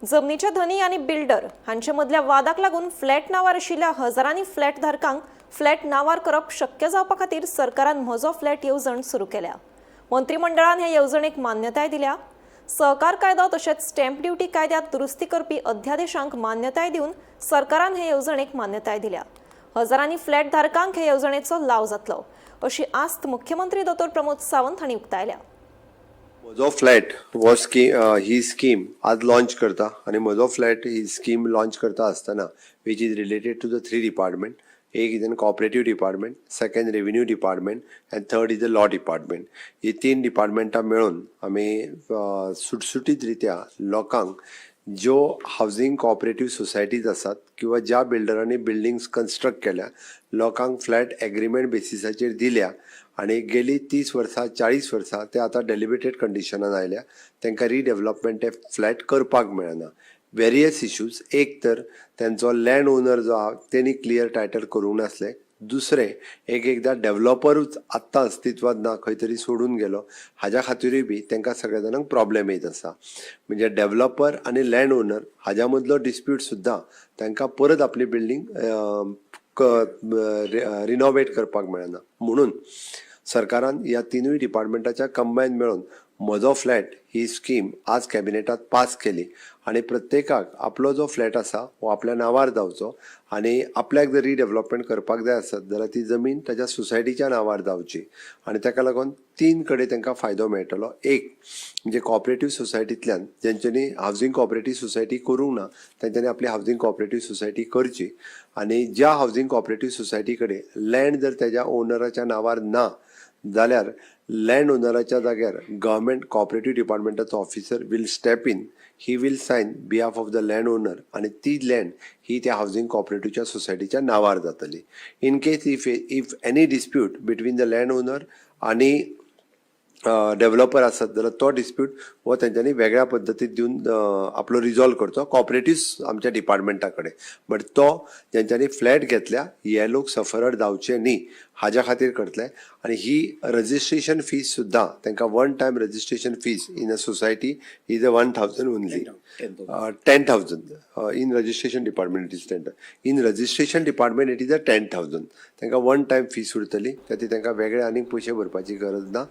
जमनीचे धनी आनी बिल्डर हांचे मदल्या वादाक लागून फ्लॅट नांवार आशिल्ल्या हजारांनी फ्लॅट धारकांक फ्लॅट नांवार करप शक्य जावपा खातीर सरकारान म्हजो फ्लॅट येवजण सुरू केल्या. मंत्रिमंडळान हे येवजणेक मान्यताय दिल्या. सहकार कायदो तशेंच स्टॅम्प ड्युटी कायद्यात दुरुस्ती करपी अध्यादेशांक मान्यताय दिवन सरकारान हे येवजणेक मान्यताय दिल्या. हजारांनी फ्लॅट धारकांक हे येवजणेचो लाव जातलो अशी आस्त मुख्यमंत्री दोतोर प्रमोद सावंत हांणी उक्तायल्या. म्हजो फ्लॅट हो स्की ही स्कीम आज लॉन्च करता आनी म्हजो फ्लॅट ही स्कीम लॉन्च करता आसतना, which is related to the three department. एक is an cooperative department, second revenue department and third is the law department. ही तीन डिपार्टमेंटां मेळून आमी सुटसुटीत रित्या लोकांक ज्यो हावजींग कॉपरेटीव सोसायटीज आसात किंवा ज्या बिल्डरांनी बिल्डिंग्स कन्स्ट्रक्ट केल्या, लोकांक फ्लॅट एग्रीमेंट बेसिसाचेर दिल्या आनी गेली 30 वर्सां, 40 वर्सां ते आतां डेलिबरेटेड कंडिशनान आयल्या, तांकां रिडेवलपमेंट ते फ्लॅट करपाक मेळना. Various issues. एक तर तेंचो लँड ओनर जो आहा, तेणी क्लियर टायटल करूंक नासलें. दुसरें, एक एकदां डेवलॉपरूच आत्तां अस्तित्वात ना, खंय तरी सोडून गेलो. हाज्या खातीरूय बी तांकां सगळ्या जाणांक प्रॉब्लेम येत आसा. म्हणजे डेवलॉपर आनी लँड ओनर हाज्या मदलो डिस्प्यूट सुद्दां तांकां परत आपली बिल्डींग रिनोवेट करपाक मेळना. म्हणून सरकारान ह्या तिनूय डिपार्टमेंटाच्या कंबायन मेळून म्हजो फ्लॅट ही स्कीम आज कॅबिनेटात पास केली आनी प्रत्येकाक आपलो जो फ्लॅट आसा हो आपल्या नांवार जावचो आनी आपल्याक जर रिडेवलपमेंट करपाक जाय आसत जाल्यार ती जमीन ताच्या सोसायटीच्या नांवार जावची. आनी ताका लागून तीन कडेन तांकां फायदो मेळटलो. एक म्हणजे कॉपरेटीव सोसायटींतल्यान जेंच्यांनी हावजींग कॉपरेटीव सोसायटी करूंक ना, तेंच्यांनी आपली हावजींग कॉपरेटीव सोसायटी करची आनी ज्या हावजींग कॉपरेटीव सोसायटी कडेन लँड जर तेज्या ओनराच्या नांवार ना जाल्यार लँड ओनराच्या जाग्यार गव्हर्मेंट कॉपरेटीव डिपार्टमेंटाचो officer will step in, he will sign behalf of the land owner आनी ती लँड ही त्या हावजींग कॉपरेटिवच्या सोसायटीच्या नांवार जातली. In case if any dispute between the land owner आनी डेव्हलपर आसत जाल्यार तो डिस्प्यूट हो तेंच्यांनी वेगळ्या पद्दतीन दिवन आपलो रिजॉल्व करचो कॉपरेटीव आमच्या डिपार्टमेंटा कडेन. बट तो जेंच्यांनी फ्लॅट घेतल्या, हे लोक सफरर जावचे न्ही हाज्या खातीर करतले. आनी ही रजिस्ट्रेशन फीज सुद्दां तांकां one time registration fees in a society is a 1,000 only, 10,000. In registration department it is 10, in registration department it is a 10,000. तांकां वन टायम फीस उरतली. त्या तांकां वेगळे आनीक पयशे भरपाची गरज ना.